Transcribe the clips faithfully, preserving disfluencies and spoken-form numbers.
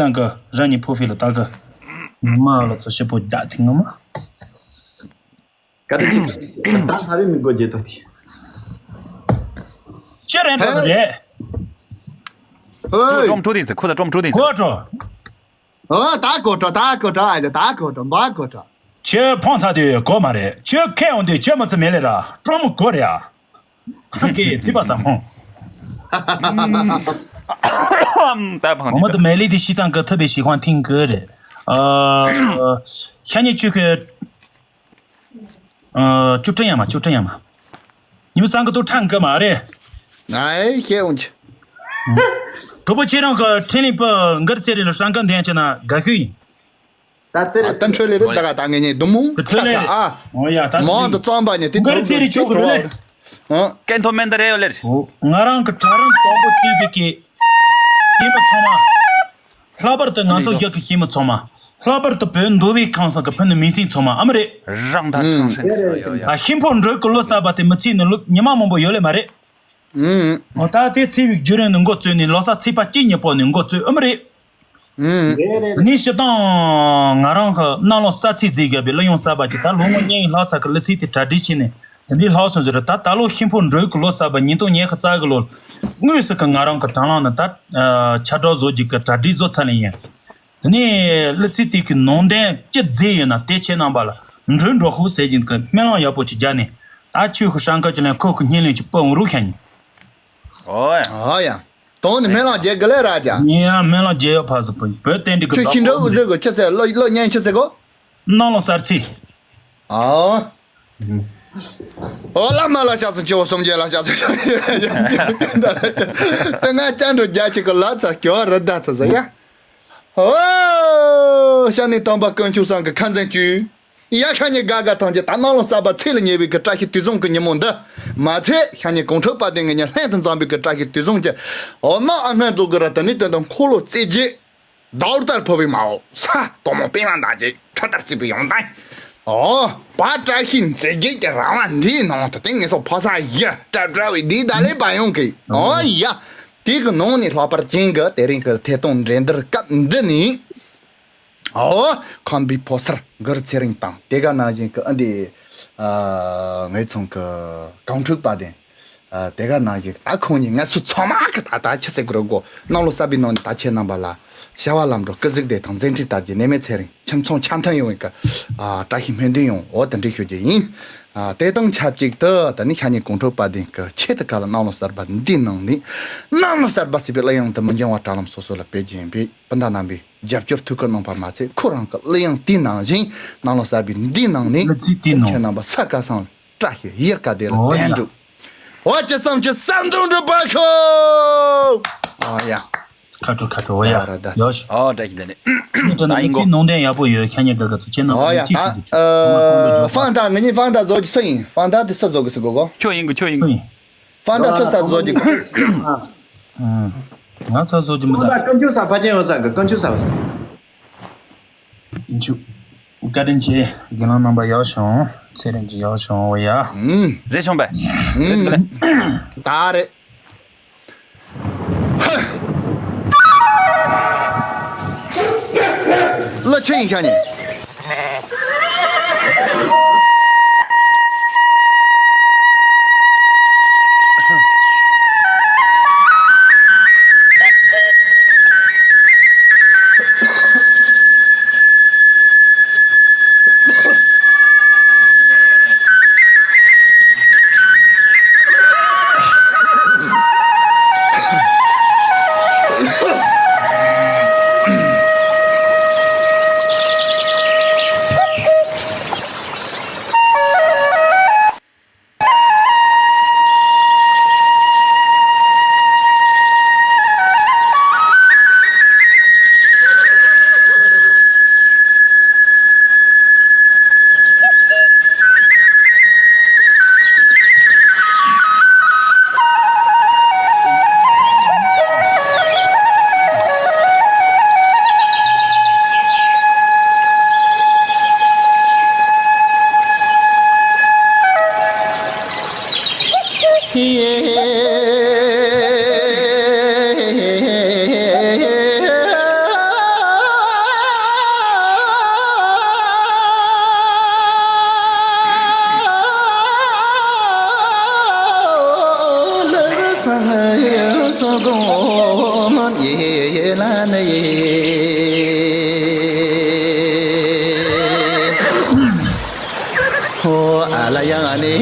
ཚང་གི་རང་ཉིད་ཕོ་ཕི་ལ་ད་གི་ཉི་མ་ལ་ཚོ་ཞིབ་པོ་བདག་ཐིང་ངོ་མ། ག་དེ་ཅིག་ད་ཧ་བི་མི་དགོས་རྒྱལ་དོ་དེ། ཅི་རེད་འགྲོ་རེད། ཨོ་ཀྲོམ་ཀྲུ་དིང་སེ་ཁོ་ད་ཀྲོམ་ཀྲུ་དིང་སེ། གོ་ཀྲོ། ཨོ་ད་གོ་ཀྲོ་ད་གོ་ཀྲོ་ཨ་ལེ་ད་གོ་ཀྲོ་འབའ་གོ་ཀྲོ། ཁྱེད་ཕོང་ཚ་དུས་གོ་མ་རེད། ཁྱེད་ཁས་འོང་དུས་ཁྱེད་མ་ཚ་མེད་ལེ་ར་ཀྲོམ་གོ་རེད་ཨ། ཁ་སྐད་ཚིག་པ་བཟང་མོ། ད་ཕང་ངོ་མ་དུ་མེ་ལི་དི་ཤི་ཙང་གི་ཐུབ་པའི་ཤི་ཁང་ཐིང་གི་རེད། ཨ། ཤ་ཉེ་ཆུ་ཁི། ཨ། ཅུ་ཀྲི་ཡ་མ་ཅུ་ཀྲི་ཡ་མ། ཉི་མ་སང་གི་ཏུ་ཁྲང་གི་མ་རེད། ཨའི་ཤེས་འོང་ཆི། གྲོགས་པོ་ཁྱེད་རང་གི་ཁྲིན་ལིང་པི་མགར་ཙེ་རི་ལ་སྲང་ག་འདན་ཆེ་ན་དགའ་ཤོས་ཡིན། ད་ལྟ་རེད། ད་འཕྲོ་ལས་རེད་ད་ག་ད་ངེད་གཉིས་འདུམ་མོ་ཁྲོ་ལས་ཨ། ཨོ་ཡ་ད་མང་དུ་བཙོང་པ་ཉེ་དེ་འགར་ཙེ་རི་ཆོག་གི་རེད། ཨ། ཀན་ཐོ་མེན་ད་རེད་ཡོད་ལེར། ང་རང་གི་གྲྭ་རང་དང་པོ་བཙུགས་པའི་གི་ཡིན་པ་ཚང་མ། ལྷག་པར་དུ་ང་ཚོ་ཡག་གི་ཤེས་མི་ཚང་མ། ལྷག་པར་དུ་བོད་མདོ་དབུས་ཁམས་གསུམ་གི་ཕུ་ནུ་མིང་སྲིང་ཚང་མ་ཨ་མ་རེད། རང་ད་ཆང་སྲིན་ཚོ་ཡོད་ཡ། ཨ་ཤིང་ཕོ་འབྲུག་གི་ལོ་གསར་པ་དེ་མི་ཚེ་ནི་ལོ་ཉི་མ་མང་པོ་ཡོད་ལེ་མ་རེད། ཨོ་ད་དེ་ཚེས་པའི་བརྒྱུད་རིམ་ནི་འགོ་བཙུགས་ནས་ལོ་གསར་ཚེས་པ་གཅིག་ཉིན་པོ་ནས་འགོ་བཙུགས་ཨ་མ་རེད། དེ་ནས་སྤྱི་བཏང་ང་རང་གི་གནམ་ལོ་གསར་ཚེས་རྫིག་བརྒྱབ་པའི་གླུ་དབྱངས་གསར་པ་གྱི་ད་ལོ་ངོ་གཉིས་ལྷག་ཙམ་གྱི་གླུ་ཚིག་དེ་གྲ་སྒྲིག་བྱས་ནས་དེ་འདྲའི་ལྷག་སོང་ཟེར་རེད། ད་ད་ལོ་ཤིང་ཕོ་འབྲུག་གི་ལོ་གསར་པ་ཉིས་སྟོང་ཉི་ཤུ་རྩ་གི་ལོ་དངོས་སུ་གི་ང་རང་གི་དྲ་ལམ་ནས་ད་ཁྱབ་བསྒྲགས་བཟོ་རྒྱུ་གི་གྲ་སྒྲིག་བཟོ་ཚར་ནས་ཡིན། དེ་ནས་གླུ་ཚིག་དེ་གི་ནང་དོན་ཅི་མཛེས་ཡོད་ན་དེ་ཁྱེད་རྣམ་པ་ལ་འགྲོ་འགྲོ་ཧུ་ཟེར་གྱིན་གི་སྨོན་ལམ་ཡག་པོ་ཅིག་རྒྱག་ནས་ད་ཆོས་ཁུ་སྲང་ཀ་ཅི་ལན་ཁོ་ཁུ་བརྙན་ལེན་ཅིག་སྤོ་འོང་རུ་ཁ་ཉིན། ཨོ་ཡ། ཨོ་ཡ། དོན་ནི་སྨོན་ལམ་རྒྱག་གི་ལས་ར་ཅག་ངས་ཡང་སྨོན་ལམ་རྒྱག་ཡོད་ཕ་སི་བོད་བསྟན་འགྲིག་གི་ཁྱོད་ཤིང་འབྲོག་འུ་ཟེར་གོ་ཁྱི་ཟེར་ལོ་ལོ་ཉན་ཁྱི་ཟེར་གོ་གནམ་ལོ་གསར་ཚེས། ཨོ། ཨོ་ལ་མ་ལ་ཤ་སུ་ཆེ་བོ་སུམ་བརྒྱད་ལ་ཤ་སུ་ཆེ་བོ་ད་ང་ཅང་འགྲོ་རྒྱ་ཆེ་གི་ལ་ཚ་སྐྱོ་རི་ད་ཚ་ཟེར་ཡ། ཨོ། ཤ་ནི་དམ་པ་དཀོན་མཆོག་སང་གི་ཁ་འཛིན་བཅུ། ཡ་ཤ་ཉེ་དགའ་དགའ་ཐང་ཆེ་ད་གནམ་ལོ་གསར་པ་ཚེས་ལ་ཉེ་བའི་གི་བཀྲ་ཤིས་དུས་བཟང་གི་ཉིན་མོ་འདི། མ་ཚད་ཤ་ཉེ་གོང་ཁྲོ་པ་དེ་ངེད་ཉིད་ལྷན་དུ་འཛོམས་པའི་གི་བཀྲ་ཤིས་དུས་བཟང་གི། འོ་མ་ཨ་སྨན་རྫོགས་གི་ར་དེ་ནི་དོན་དུ་འཁོར་ལོ་རྩེ་རྗེས། ཟླ་བ་ལྟར་ཕོ་བའི་མ་འོ་ས་དོ་མོ་པེ་ང་འདའ་རྗེས་ཁྲ་ལྟར་རྩིས་པའི་ཡོང་ད། འོ་བ་བཀྲ་ཤིས་མཛེས་རྒྱན་གྱི་རང་བ་འདིའི་ནང་དུ་དེ་ངེད་སོ་ཕོ་ས་ཡི་བཀྲ་བཀྲ་བའི་འདིའི་ད་ལེ་པ་ཡོང་གི། འོ་ཡ། དེ་གི་ནང་ནས་ལྷག་པར་ཅན་གི་དེ་རིང་གི་ཐད་གཏོང་འགྲན་བསྡུར་སྐབས་འདི་ནས། ཨོ། ཁམས་པའི་ཕོ་སར་གུ་རུ་ཚེ་རིང་དང་དེ་ག་ནང་བཞིན་གྱི་ཨ་འདི། ཨ། ངེད་ཚང་གི་གངས་ཕྲུག་པ་དེ། ཨ། དེ་ག་ནང་བཞིན་ད་ཁོང་གཉིས་ང་ཚོ་ཚང་མ་གི་ད་ད་ཆི་ཟེར་དགོས་རེད་གོ་གནམ་ལོ་གསར་པའི་ནང་ནས་ད་ཁྱེད་རྣམ་པ་ལ་བྱ་བ་ལམ་འགྲོ་སྐུ་གཟུགས་བདེ་ཐང་མཛད་འཕྲིན་དར་རྒྱས་ནད་མེད་ཚེ་རིང་ཁྱིམ་ཚང་འཆམ་མཐུན་ཡོང་བའི་གི། ཨ། བཀྲ་ཤིས་སྨོན་འདུན་ཡོང་འོ་དེ་འདྲ་ཞུ་རྒྱུ་ཡིན། ཨ། དེ་དང་ཆབས་ཅིག་ཏུ་ད་ནི་ཤ་ཉེ་གངས་ཕྲུག་པ་དེ་གི་ཆེད་དུ་ག་ལ་གནམ་ལོ་གསར་པ་འདི་ནང་ནས་གནམ་ལོ་གསར་པ་ཟེར་བའི་གླུ་དབྱངས་དུ་མི་འགྱང་བ་དྲ་ལམ་སོ་སོ་ལ་སྤེལ་རྒྱུ་ཡིན་པས། སྤུན་ཟླ་རྣམ་པས་རྒྱབ་སྐྱོར་ཐུགས་ཁུར་གནང་བར་མ་ཚད་ཁོ་རང་གི་གླུ་དབྱངས་དེའི་ནང་བཞིན་གནམ་ལོ་གསར་པའི་འདིའི་ནང་ནས་གླུ་ཚིག་དེའི་ནང་ཁྱེད་རྣམ་པ་ས་ག་སང་ལ་བཀྲ་ཤིས་ཡུལ་ག་བདེ་ལ་ཨོ་བདེ་ཡ། འགྲུབ། འོ་ཅི་བསམ་ཅི་བསམ་དུ་འགྲུབ་པ་ཤོག་ཨོ་ཡ། ཁ་ཁྲོ་ཁ་ཁྲོ་ཨོ་ཡ། ཡ་ར་ད། ཡོ་ཤི། ཨོ་བཀྲ་ཤིས་བདེ་ལེགས། ད་ཡིན་གོ་ནང་དོན་ཡག་པོ་ཡོད་ཤ་ཉེ་དགའ་དགའ་ཚོ་ཁྱེད་རྣམ་པ་ཨོ་ཡ་ཅི་ཞུ་ད། འདུག་ཅི་ཨ། ཧྥང་ད་ང་གཉིས་ཧྥང་ད་བཟོ་གི་སུ་ཡིན། ཧྥང་ད་དེ་སུ་བཟོ་གི་སུ་གོ་གོ་ཁྱོད་ཡིན་གོ་ཁྱོད་ཡིན་གོ་ཧྥང་ད་སུ་ས་བཟོ་གི། ཨང་། ང་ཚ་བཟོ་གི་མི་ད། ཀུན་སྤྱོད་ས་ཕ་ཆེན་ཡོད་ས་གི་ཀུན་སྤྱོད་ས་བཟོ། ཡིན་ཆུ། བཀའ་དྲིན་ཆེ། དགེ་སློང་རྣམ་པ་ཡག་བྱུང་། ཚེ་རིང་གི་ཡག་བྱུང་བ་ཡ། ཨུམ། རེད་བྱུང་བས། ཨུམ། ད་རེད། ལ་ཆེན་ཡིན་ཤ་ཉེ། ཧོ་ཨ་ལ་ཡང་ནི་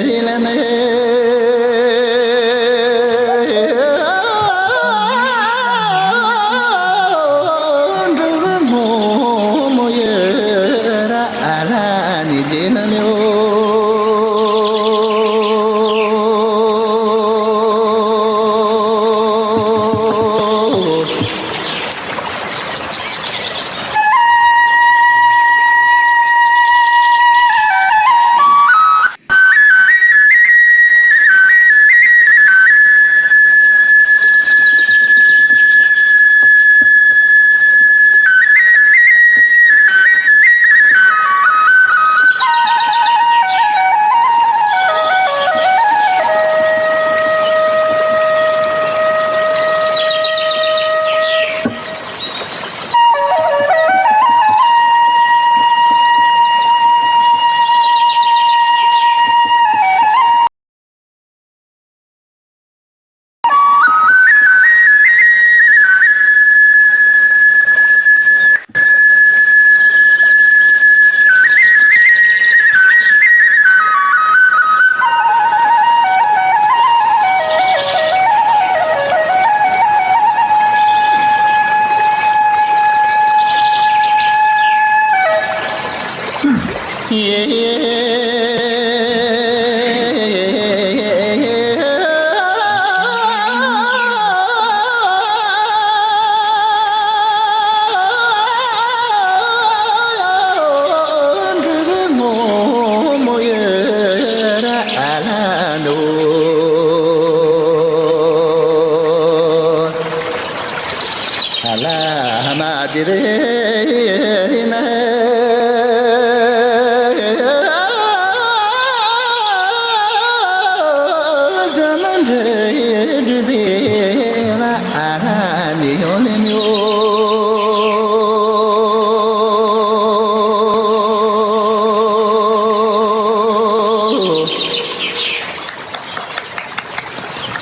རི་ལ་ནི་འགྲོ་གི་མོ་མོ་ཡོད་ར་ཨ་ལ་ནི་རྗེས་ལ་ནི་ཨོ།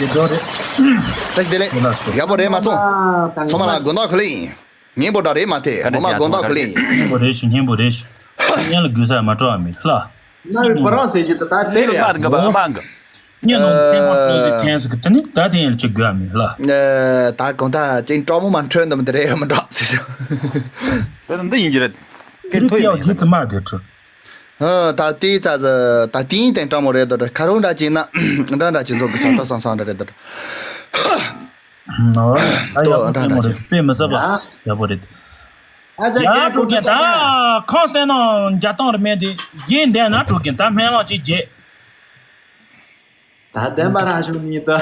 དེ་ཚོ་རེད། བཀྲ་ཤིས་བདེ་ལེགས། ཡག་པོ་རེད་མ་སོང་། ཚང་མ་ལ་དགོང་དག་བཀའ་དྲིན། སྙན་པོ་འདྲ་རེད་མ་ཐེ། བཀའ་དྲིན་ངོ་མ་ཆེ། དགོང་དག་ཚང་མ་བཀའ་དྲིན་ཆེ། སྙན་པོ་རེད་ཞུ། སྙན་པོ་རེད་ཞུ། སྙན་ལ་དགོས་ས་མ་སྤྲོ་བ་མེད་ལ། ང་ཁོ་རང་ཟེར་གྱི་ད་ད་དེ་རེད། མ་འགི་མ་འགི། སྙན་ནང་སེམས་མ་སྤྲོ་ཟིག་ཐེན་སུ་གི་དེ་ནི་ད་དེ་ཡན་ལ་ཅི་དགོས་མེད་ལ། ད་དགོང་དག་ཅིང་སྤྲོ་མོ་མ་འཕྲོད་འདམ་དེ་རེད་མ་འགྲོ་ཟེར་ཞུ། དེ་ད་འདི་ཡིན་གྱི་རེད། དེ་རུ་དེ་ཡག་རྒྱུ་ཙི་མ་དགོས་ཁྲི། ད་དེའི་ཙ་ཙི་ད་དེའི་སྟེང་སྤྲོ་མོ་རེད་དོ། ཁ་རུང་འདྲ་ཅིག་ན་འདྲ་འདྲ་ཅིག་བཟོ་གི་ས་སྤྲོ་སང་སང་འདྲ་རེད་དོ། ད་ཡག་པོ་ཙེ་མོ་རེད། དཔེ་མི་སྲིད་པ་ཡག་པོ་རེད། ཡ་ཀྲུ་གན་ད་ཁོང་སེ་ནང་རྒྱ་སྟོང་རེ་མེད་དེ་གཞན་འདས་ན་ཀྲུ་གན་ད་སྨན་བླངས་ཅིག་རྗེས། ད་བདེན་པ་རང་བྱུང་ཉིད་དུ་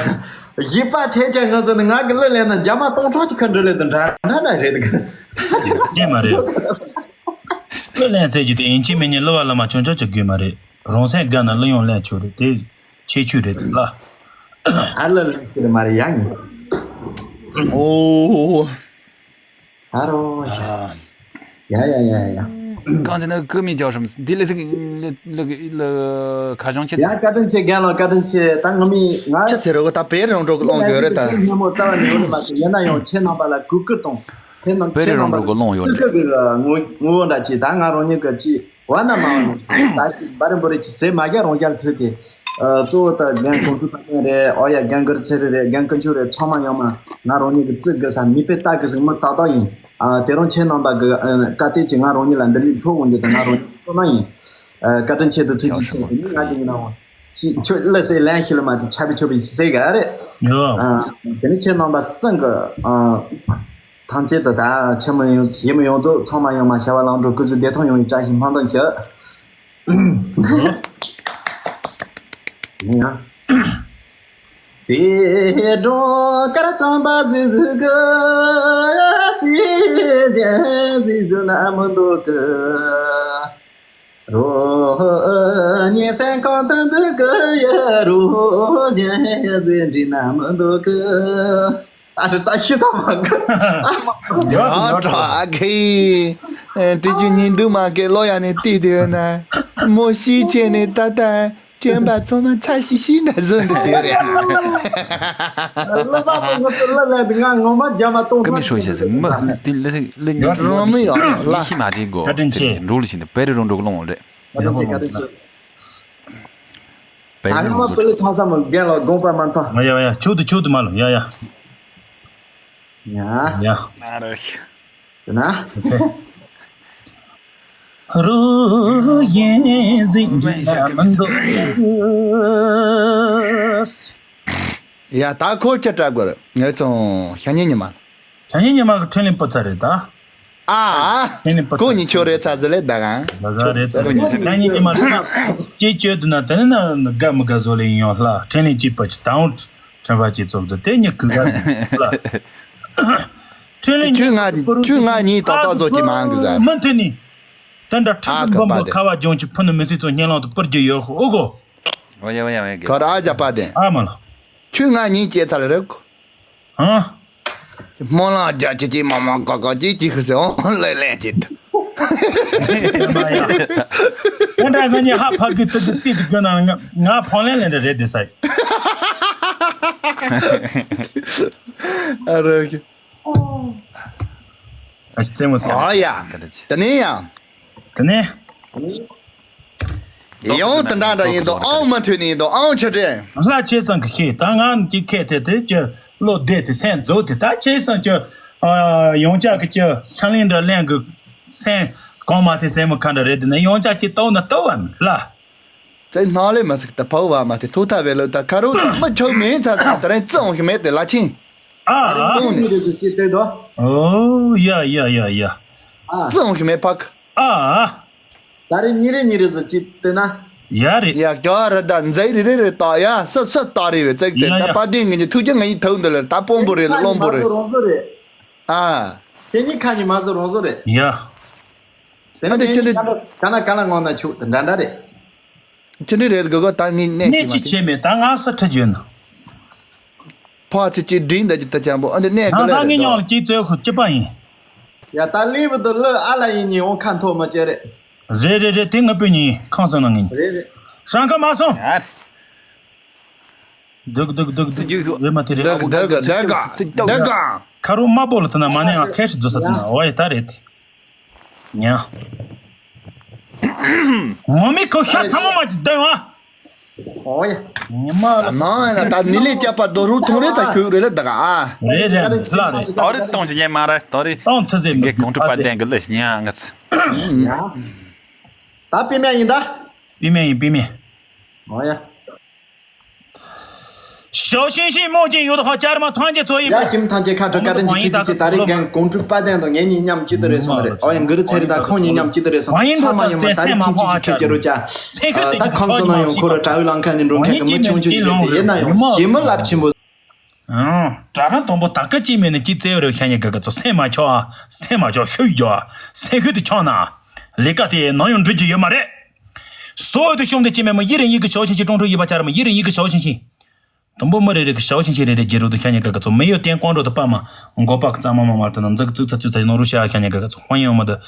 བཞི་པ་ཆེ་ཆེ་ང་ཚོ་ནི་ང་གི་གླུ་ལེན་ན་རྒྱ་མ་སྟོང་ཕྲག་གཅིག་ཁ་འདྲ་ལེ་དང་འདྲ་འདྲ་འདྲ་རེད་གི། ཅི་མ་རེད། གླུ་ལེན་ཟེར་རྒྱུ་དེ་ཡིན་གཅིག་མིན་གཉིས་གླུ་བ་གླུ་མ་ཆུང་ཆུང་ཅིག་དགོས་མ་རེད། རང་སེམས་དགའ་ན་གླུ་ཡང་ལེན་ཆོག་རེད་དེ། ཁྱད་ཆོས་རེད་ལ། ཨ་ལ་ལ་ཁྱེད་མ་རེད་ཡ་ངེས། ཨོ། ཨ་རོ་ཡ་ཡ་ཡ་ཡ། གང་ཟེར་ན་ཀུ་མི་ཇོ་ཧྲམ་འདི་ལ་སི་ལ་ལ་ལ་ཁ་བྱང་ཆེ། ཡ་བཀའ་དྲིན་ཆེ་རྒན་ལགས་བཀའ་དྲིན་ཆེ། ད་ང་མི་ང་ཆ་ཟེར་རོ་ད་བེ་རང་འགྲོ་གི་ལོང་ཡོད་རེད་ད། སྙན་མོ་རྩ་བ་ནས་ཡོད་མ་རེད། ཡིན་ན་ཡང་ཁྱེད་རྣམ་པ་ལ་གུས་བཀུར་དང་ཁྱེད་རྣམ་བེ་ཁྱེད་རང་རྣམ་འགྲོ་གི་ལོང་ཡོད་པ་རེད། ཚིག་གི་ངོ་ངོ་བོ་འདྲ་ཅིག་ད་ང་རང་ཉིད་ཀྱི་ཅིག་བ་ན་མ་བ་ནི་ད་ཅིག་བ་རི་འབོ་རི་ཅིག་ཟེར་མ་རྒྱ་རང་རྒྱལ་ཐོས་ཏེ། གཙོ་བོ་ད་རྒན་གོང་ཐུག་ཚ་རྒན་རེད། ཨོ་ཡ་རྒན་གུར་ཚེ་རི་རེད། རྒན་ཀུན་ཆུ་རེད། ཚང་མ་ཡོང་མ་ང་རང་ཉིད་ཀྱི་བརྩི་དགོས་ས་མིག་དཔེ་ལྟ་དགོས་ས་མི་ཏག་ཏག་ཡིན། ཨ་དེ་རིང་ཁྱེད་རྣམ་པ་གི་ཨ་བཀའ་དྲིན་གྱིས་ང་རང་ཉིད་ལ་འདི་མིག་འཕྲོ་འོང་རྒྱུ་དང་ང་རང་ཉིད་བསོད་ནམས་ཡིན། ཨ་བཀའ་དྲིན་ཆེད་དུ་ཐུགས་རྗེ་ཆེ། དེ་ནི་ང་གི་ཡིན་ནའང་ཅི་ཁྱོད་ལ་སེ་ལན་ཤི་ལ་མ་དེ་ཆ་བི་ཆོ་བི་ཟེ་ག་རེད། ཡོ། ཨ་དེ་ནི་ཁྱེད་རྣམ་པ་སེང་གི་ཨ་ཐམས་ཅད་དུ་ད་ཆེན་མོ་ཡོང་ཡིན་མོ་ཡོང་ཚོ་ཚང་མ་ཡོང་མ་བྱ་བ་ལང་འགྲོ་སྐུ་གཟུགས་བདེ་ཐང་ཡོང་བའི་བཀྲ་ཤིས་སྨོན་འདུན་ཞུ། ཡོ། ཡིན་ཡང་། དེ་སྒྲོ་དཀར་གཙང་པ་ཟིག་ཟིག་གི་སི་གཞན་ཟིག་ཟུ་ན་མི་འདུག་གི། རོ་ཉེ་སེང་གང་དུ་འདུག་གི་ཡ་རོ་གཞན་ཟིག་འདྲི་ན་མི་འདུག་གི། ཨ་ཧྲི་ད་ཤི་ས་མ་གི། ཡ་དྲག་གི། དེ་ཅུ་ཉིན་དུ་མ་གི་ལོ་ཡ་ནས་བལྟས་དེ་ཡོད་ན་མོ་ཤི་ཆེ་ནས་ད་ལྟ། སྐྱོན་པ་ཚང་མ་ཚ་ཤི་ཤི་འདྲ་བཟོ་འདུག་ཟེར་རེད། ལོ་མ་ཏོང་ང་ཚོ་ལ་ལ་ང་ངོ་མ་རྒྱ་མ་ཏོང་ཀ་མི་ཧྲོ་ཤ་ཟེར་མི་དེ་ལ་ལ་ཉི་རོ་མི་ཡོད་ལ། ཡིད་ཤི་མ་དེ་གོ་བཀའ་དྲིན་ཆེ། འགྲོ་ལ་ཞིག་ནི་པེ་རི་རོ་འགྲོ་གི་ལོང་རེད། བཀའ་དྲིན་ཆེ། བཀའ་དྲིན་ཆེ། པེ་རི་ཨ་ནི་རོ་མ་འགྲོ་པེ་ལི་ཐང་ས་མ་རྒན་ལ་དགོངས་པ་མ་ཚང་། ཡ་ཡ་ཡ། ཆུ་དུ་ཆུ་དུ་མ་ལོ། ཡ་ཡ། ཡ། ཡ། ཨ་རོ། དེ་ན། རུ་ཡན་ཟིག་འདྲ་མི་འདུག་ཡ་ད་ཁོ་ཅི་དྲག་དགོས་རེད། ངས་ཚོང་ཤ་ཉེ་ཉི་མ། ཤ་ཉེ་ཉི་མ་གི་ཁྲིམས་ལས་པོ་ཚ་རེད་ད། ཨ། ཁྲིམས་ལས་པོ་ཁོ་ཚ་ཉི་ཆོ་རེད་ཚ་ཟི་ལེ་ད་གང་། ད་ག་རེད་ཚ་ཁོ་ཉི་ཆོ་ཤ་ཉེ་ཉི་མ་ལ་ཅི་བཅོས་འདུག་ན་དེ་ནི་ན་དགའ་མི་དགའ་བཟོ་ལེ་ཡིན་ཡོང་ལ་ཁྲིམས་ལས་ཅི་པ་ཅི་དང་། ཁྲིམས་པ་གཅིག་ཚོགས་འདུ་དེ་ཉིད་གུས་ཀ་ལ། ཁྲིམས་ལས་ཁྱོད་ང་ཁྱོད་ང་གཉིས་ཏག་ཏག་བཟོ་གི་མང་གི་ཟེར། མི་མཐུན་ནི། དེ་འདྲ་ཁྲིམས་ཨ་ཀ་འབུམ་པ་པོ་དེ་ཁ་བ་ལྗོངས་ཀྱི་ཕུ་ནུ་མི་སྲིད་ཚོ་སྙན་ལམ་དུ་སྤུར་རྒྱུ་ཡོད་ཧོ་ཨོ་གོ། ཨོ་ཡ་ཨོ་ཡ་ཨོ་ཡ་ག་ར་ཨ་ཇ་པ་དེ། ཨ་མ་ལ། ཁྱོད་ང་གཉིས་སྐྱེས་ཚར་རེད་གོ། ཧང་། སྨོན་ལམ་རྒྱ་ཆེ་ཆེ་མ་མ་ཀ་ཀ་ཅིག་ཅིག་ཤི་སེ་འོང་ལེ་ལེ་ཅིག་ཏུ། ཨོ་འདྲ་ང་གཉིས་ཧ་ཕ་གི་ཚི་གི་རྩིས་དུ་གྱོན་ན་ང་ང་ཕོང་ལེན་ལེན་འདྲ་རེད་དེ་སའི། ཨ་རོ་གི། ཨ་ཅི་རྩེད་མོ་ཟེར། ཨོ་ཡ། དེ་ནས་ཡང་། དེ་ནས། ཡང་དེ་འདྲ་འདྲ་ཡིན་དོ་ཨང་མ་ཐོས་ནས་ཡིན་དོ་ཨང་ཆ་དྲན། ལྷ་ཆེ་སང་གི་ཤེས་ད་ང་ཀྱི་ཁེ་ཐེ་ཐེ་ཀྱི་བློ་བདེ་དེ་སེམས་རྫོགས་དེ་ད་ཆེ་སང་ཀྱི་ཡོང་ཅག་གི་ཀྱི་ཤ་ལེན་འདྲ་ལེན་གི་སེམས་གོང་མ་དེ་སེམས་མི་ཁ་འདྲ་རེད་དེ་ན་ཡོང་ཅག་ཀྱི་ལྟོ་ན་ལྟོ་བ་མི་ལ། ཙེ་སྣང་ལེ་མ་ཟིག་ད་ཕའུ་བ་མ་དེ་ཐུག་ཐ་བེ་ལོ་ད་ཁ་རུ་མི་ཆོག་མིན་ཚ་ཚ་ད་རན་ཙི་འོང་ཞིག་མེད་དེ་ལ་ཆིན། ཨ་ཨ། ཨོ་ཡ་ཡ་ཡ་ཡ། ཙི་འོང་ཞིག་མེད་ཕག་ཨ་ཨ། ད་རེས་ཉིན་རེ་ཉིན་རེ་བཟོ་ཅིག་བལྟས་ན། ཡ་རེད། ཡ་ཀྱ་ར་ད་མཛེས་རེ་རེ་རེ་ད་ཡ་ས་ས་ད་རེ་བས་ཙེག་ཙེག་ཡ་ད་ཡ། པ་དེ་ངེད་ཀྱི་ཐུགས་རྒྱ་ངེད་ཀྱི་ཐུགས་འདི་ལ་ད་དཔོན་པོ་རེད་ལ་བློན་པོ་རེད། རང་བཟོ་རེད། ཨ། ཁྱེད་གཉིས་ཁ་ཉིན་མ་བཟོ་རང་བཟོ་རེད། ཡ། དེ་ཨ་ནི་དེ་ཁྱེད་ངེད་ཀྱི་ཀ་ན་ཀ་ན་ཀ་ན་ངོ་ན་ཆུ་དེ་འདྲ་འདྲ་རེད། ཅི་འདྲ་རེད་གོ་གོ་ད་ངས་གནས་གནས་ཅི་བྱས་མེད་ད་ང་ས་ཁྲ་བརྗོད་ན། ཕ་ཚི་ཅི་འདྲིན་ད་ཅི་ད་ཅང་པོ་ཨ་འདི་གནས་ག་ད་ལ་ངས་རེད་ཉོག་ལ་ཅིག་བཙལ་ཁོ་ཅི་པ་ཡིན། ཡ་ད་ལེ་བུ་དུ་ལུ་ཨ་ལ་ཡིན་ཉི་འོང་ཁ་མཐོ་མ་ཅེ་རེད། རེད་རེད་རེད་དེ་ང་པོ་ཉིད་ཁང་སང་ན་ངས་རེད་རེད། ཧྲང་ཁ་མ་སོང་། ཡར། སྡུག་སྡུག་སྡུག་སྡུག་རེད་མ་དེ་རེད། སྡུག་སྡུག་སྡུག་སྡུག་ཁ་རུ་དམར་པོ་ལ་ཐ་ན་མ་ནས་ང་ཁེ་ཧྲི་རྫོ་ས་ཐ་ན་འོ་ཡ་ད་རེད། ཉ། ངོ་མི་ཁོ་ཤ་ཚང་མ་མ་ཅི་ལྡོན་བ། ཨོ་ཡ། ཉི་མ་ལ། ནང་ཡ་ན་ད་ནི་ལས་སྐྱབས་པ་རྡོ་རུ་ཐོང་རེ་ད་ཤུག་རེ་ལ་ད་ག་ཨ། རེད་རེད་ལ་རེད། ད་རེད་གཏོང་ཅི་ཉན་མ་རེད་ད་རེད། གཏོང་ཚི་ཟེར་མི་གོང་ཁྲོ་པ་ལྡན་གི་ལ་ཉ་ང་ཚི། ད་པི་མེ་ཡིན་ད། པི་མེ་ཡིན་པི་མེ། ཨོ་ཡ། ཞའོ་ཤིན་ཤིན་རྨོངས་ཅན་ཡོད་དོ་ཧ་ཅར་མ་ཐང་ཅེ་ཚོ་ཡིན་པ། ཡ་ཁྱིམ་ཐང་ཅེ་ཁ་ཁྲོ་བཀའ་དྲིན་ཆེ་ཐུགས་རྗེ་ཆེ། ད་རེས་རྒན་གོང་དྲུག་དཔལ་ལྡན་དང་ངེད་གཉིས་མཉམ་གཅིག་ཏུ་རེད་སོང་རེད། ཨོ་ཡ་འགུ་རུ་ཚེ་རི་ད་ཁོང་གཉིས་མཉམ་གཅིག་ཏུ་རེད་སོང་། ཚ་མ་ཡོང་མ་ད་རེས་ཁྱིམ་གཅིག་ཅིག་ཁེ་ཅེ་རུ་ཅ། ད་ཁང་སོ་ན་ཡོང་ཁོ་ར་དྲ་བའི་ལང་ཁ་ནས་འགྲོ་མཁན་གི་མི་ཆུང་ཆུང་ཞིག་རེད་དེ་ཡིན་ན་ཡང་ཞི་མི་རླབས་ཆེན་པོ། དྲ་རང་དང་པོ་ད་ཀ་ཅི་མེད་ནི་ཅི་བཙལ་རེ་ཤ་ཉེ་ག་ག་ཚོ་སེམས་མ་ཆོག་ཨ། སེམས་མ་ཆོག་ཤུགས་རྒྱོ་ཨ། སེམས་ཤུགས་དེ་ཆོག་ན། ལས་ཀ་དེ་ནང་ཡོང་འགྲུལ་གྱི་ཡོད་མ་རེད། སོ་དུ་ཤོང་དེ་ཅི་མེད་མ་ཡི་རེ་ཡི་གི་ཞའོ་ཤིན་ཤིན་ཀྲུང་ཀྲུང་ཡི་པ་ཆ་ར་མ་ཡི་རེ་ཡི་གི་ཞའོ་ཤིན་ཤིན། དང་པོ་མི་རེ་རེ་གི་ཞའོ་ཤིན་ཤིན་རེ་རེ་རྒྱལ་རོ་དུ་ཤ་ཉེ་ག་ག་ཚོ་མི་ཡོད་བསྟན་ཀོང་འགྲོ་དུ་པ་མ་མགོ་པ་གི་རྩ་མ་མ་མ་དུ་ན་འཛག་ཙུག་ཚ་ཙུག་ཚ་ནོ་རུ་ཤ་ཤ་ཉེ་ག་ག་ཚོ་ཧོན་ཡོང་མ་དུ།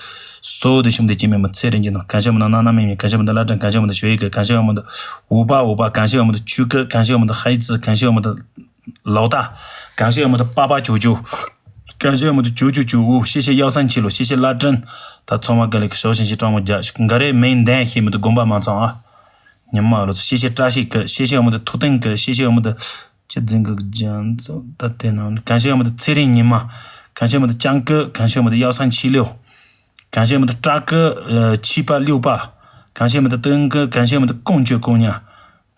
སོ་དུ་ཤོང་དེ་ཅི་མེད་མ་ཚེ་རིང་གི་ནོ་གང་ཤ་མ་ན་ན་ན་མེ་མེ་གང་ཤ་མ་ན་ལ་ཏྲན་གང་ཤ་མ་ན་ཞོ་ཡི་གི་གང་ཤ་མ་ན་འུ་པ་འུ་པ་གང་ཤ་མ་ན་ཆུ་གི་གང་ཤ་མ་ན་ཧའི་ཙི་གང་ཤ་མ་ན། ལོག་ལྟ། གང་ཤེས་ཡོད་མི་འདུག་པ་པ་ཅོ་ཅོ། གང་ཤེས་ཡོད་མི་འདུག་ཅོ་ཅོ་ཅོ་འུ་ཤེས་ཤེས་གཡག་སང་ཆི་ལོ་ཤེས་ཤེས་བླ་བྲན། ད་ཚང་མ་ག་ལེ་གི་ཞའོ་ཆེན་ཆེ་སྤྲང་མོ་རྒྱ་ཞིག་འགའ་རེ་མིང་འདན་ཤེས་མི་འདུག་དགོན་པ་མ་ཚང་ཨ། ཉི་མ་ལོ་ཚོ་ཤེས་ཤེས་བཀྲ་ཤིས་གི་ཤེས་ཤེས་ཡོད་མི་འདུག་ཐུབ་བསྟན་གི་ཤེས་ཤེས་ཡོད་མི་འདུག་ཅི་འཛིན་གི་རྒྱ་མཚོ་ད་དེ་ན་གང་ཤེས་ཡོད་མི་འདུག་ཚེ་རིང་ཉི་མ། གང་ཤེས་ཡོད་མི་འདུག་ལྕང་སྐུ་གང་ཤེས་ཡོད་མི་འདུག་གཡག་སང་ཆི་ལིའུ། གང་ཤེས་ཡོད་མི་འདུག་སྤྲ་སྐུ་ཆི་པ་ལིའུ་པ། གང་ཤེས་ཡོད་མི་འདུག་ཏུན་སྐུ་གང་ཤེས་ཡོད་མི་འདུག་ཀོང་ཅོ་ཀོང་ཉ།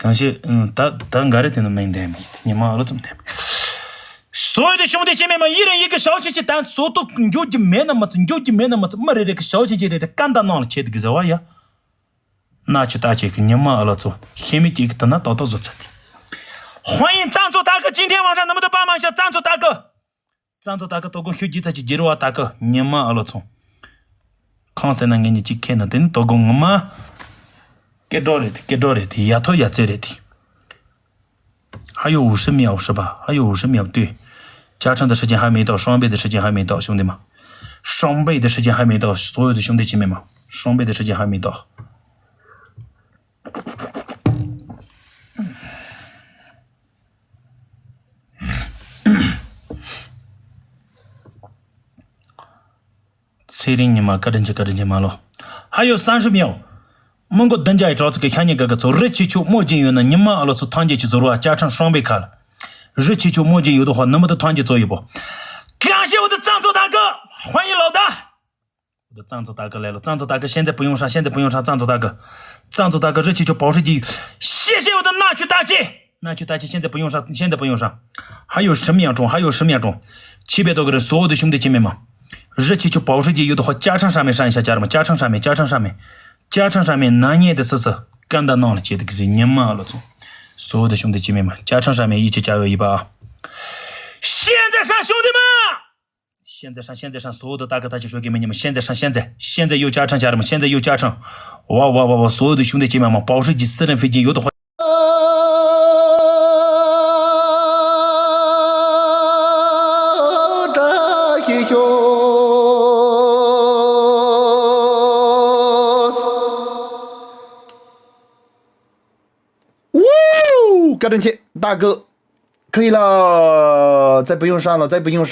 གང་ཤེས། ཨང་། ད་ད་འགའ་རེ་དེ་ནི་མིང་ལྡན་མི་ཉི་མ་ཨ་ལོ་ཙམ་ལྡན། སོ་ཡོད་དུ་བྱུང་དེ་ཅི་མེད་མ་ཡི་རང་ཡི་གི་ཞའོ་ཆེ་ཆེ་དང་སོ་ཏོ་འགྱོ་རྒྱུ་མེད་ན་མ་ཚོ་འགྱོ་རྒྱུ་མེད་ན་མ་ཚོ་མི་རེ་རེ་གི་ཞའོ་ཆེ་ཆེ་རེ་རེ་ཀ་འདའ་ནང་ལ་ཆེ་དུ་གི་ཟེར་བ་ཡ། ན་ཆི་ད་ཆེ་གི་ཉི་མ་ཨ་ལོ་ཚོ་ཤེས་མི་སྐྱེ་གི་དུ་ན་ཏོག་ཏོག་བཟོ་ཚ་དེ། ཧོ་ཡིན་ཙང་ཚོ་ད་གི་ཅིན་ཐེ་ཝང་ཧྲ་ནི་མི་དུ་པ་མ་ཤ་ཙང་ཚོ་ད་གི། ཙང་ཚོ་ད་ཀ་ཏོ་གོ་ཤུ་ཇི་ཚ་ཅི་ཇི་རུ་བ་ད་ཀ་ཉི་མ་ཨ་ལོ་ཚོ། ཁང་སེ་ན་ངེད་གཉིས་གཅིག་ཁེ་ན་དེ་ནི་ཏོ་གོ་ངུ་མ། སྐད་སྒྲོག་རེད་དེ་སྐད་སྒྲོག་རེད་དེ་ཡ་ཐོ་ཡ་ཚེ་རེད་དེ། ཧ་ཡོ་འུ་ཧྲི་མི་ཡ་འུ་ཧྲི་པ་ཧ་ཡོ་འུ་ཧྲི་མི་ཡ་ལྟོས། ཅ་ཁྲང་དུ་ཧྲི་ཅན་ཧ་མེ་ཏོག་ཧྲོང་པེ་དུ་ཧྲི་ཅན་ཧ་མེ་ཏོག་ཤོང་དེ་མ། ཧྲོང་པེ་དུ་ཧྲི་ཅན་ཧ་མེ་ཏོག་སོ་ཡོ་དུ་ཤོང་དེ་ཅི་མེ་མ། ཧྲོང་པེ་དུ་ཧྲི་ཅན་ཧ་མེ་ཏོག་ཚེ་རིང་ཉི་མ་བཀའ་དྲིན་ཆེ། བཀའ་དྲིན་ཆེ། མ་ལོ། ཧ་ཡོ་བསམ་ཤེས་མི་ཡོང་། མི་མགོ་བདུན་བརྒྱ་ཡི་གྲོགས་ཚོ་གི་ཤ་ཉེ་དགའ་དགའ་ཚོ། རི་ཆེ་ཆུ་མོ་རྒྱུན་ཡོད་ན། ཉི་མ་ཨ་ལོ་ཚོ་ཐང་རྒྱལ་གྱི་ཟོར་བ་བཅའ་ཁྲིམས་སྲུང་བའི་ཁ་ལ། རི་ཆེ་ཆུ་མོ་རྒྱུན་ཡོད་དོ་ཧ་ནུ་མི་དུ་ཐང་རྒྱལ་ཚོ་ཡོད་པོ། གང་ཤེས་འོ་དུ་གཙང་ཚོ་ད་གི་ཧོན་ཡི་ལོ་ད། འོ་དུ་གཙང་ཚོ་ད་གི་ལེ་ལོ། གཙང་ཚོ་ད་གི་ཤན་ཚེ་བུ་ཡོང་ཧྲ། ཤན་ཚེ་བུ་ཡོང་ཧྲ། གཙང་ཚོ་ད་གི། གཙང་ཚོ་ད་གི་རི་ཆེ་ཆུ་པའོ་ཧྲི་གྱི། ཤེས་ཤེས་འོ་དུ་ན་ཆུ་ད་ཅི། ན་ཆུ་ད་ཅི་ཤན་ཚེ་བུ་ཡོང་ཧྲ། ཤན་ཚེ་བུ་ཡོང་ཧྲ། ཧ་ཡོ་ཧྲི་མི་ཡང་གྲོང་། ཧ་ཡོ་ཧྲི་མི་ཡང་གྲོང་། ཆི་བེ་དོ་གི་རི་སོ་འོ་དུ་ཤུང་དུ་ཅི་མེ་མ། རི་ཆེ་ཆུ་པའོ་ཧྲི་གྱི་ཡོད་དོ་ཧ། བཅའ་ཁྲིམས་སྲུང་མའི་ཧྲ་ཡི་ཤ་ཅར་མ། བཅའ་ཁྲིམས་སྲུང་མའི། བཅའ་ཁྲིམས་སྲུང་མའི། བཅའ་ཁྲིམས་སྲུང་མའི་ན་ཉེ་དུ་སི་སི། ཀན་ད་ནང་ལ་ཆེ་དུ་གི་སི་ཉི་མ་ཨ་ལོ་ཚོ། སོ་འོ་དུ་ཤུང་དུ་ཅི་མེ་མ། བཅའ་ཁྲིམས་སྲུང་མའི་ཡི་ཆེ་ཅ་ཡོ་ཡི་པ། ཤན་ཚེ་ཧྲ་ཤུང་དུ་མ། ཤན་ཚེ་ཧྲ། ཤན་ཚེ་ཧྲ་སོ་འོ་དུ་ད་གི་ད་ཅི་ཤོད་གི་མི་ཉི་མ། ཤན་ཚེ་ཧྲ། ཤན་ཚེ། ཤན་ཚེ་ཡོ་བཅའ་ཁྲིམས་ཅར་མ། ཤན་ཚེ་ཡོ་བཅའ་ཁྲིམས། ཝ་ཝ་ཝ་ཝ། སོ་འོ་དུ་ཤུང་དུ་ཅི་མེ་མ། པའོ་ཧྲི་གྱི་སི་རན་ཧྥི་ཅི་ཡོད་དོ་ཧ། བཀྲ་ཤིས་ཤོག། ཝུའུ། བཀའ་དྲིན་ཆེ་ད་གི། ཁི་ཡི་ལ། ཙེ་བུ་ཡོང་ཧྲ་ལ། ཙེ་བུ་ཡོང་ཧྲ།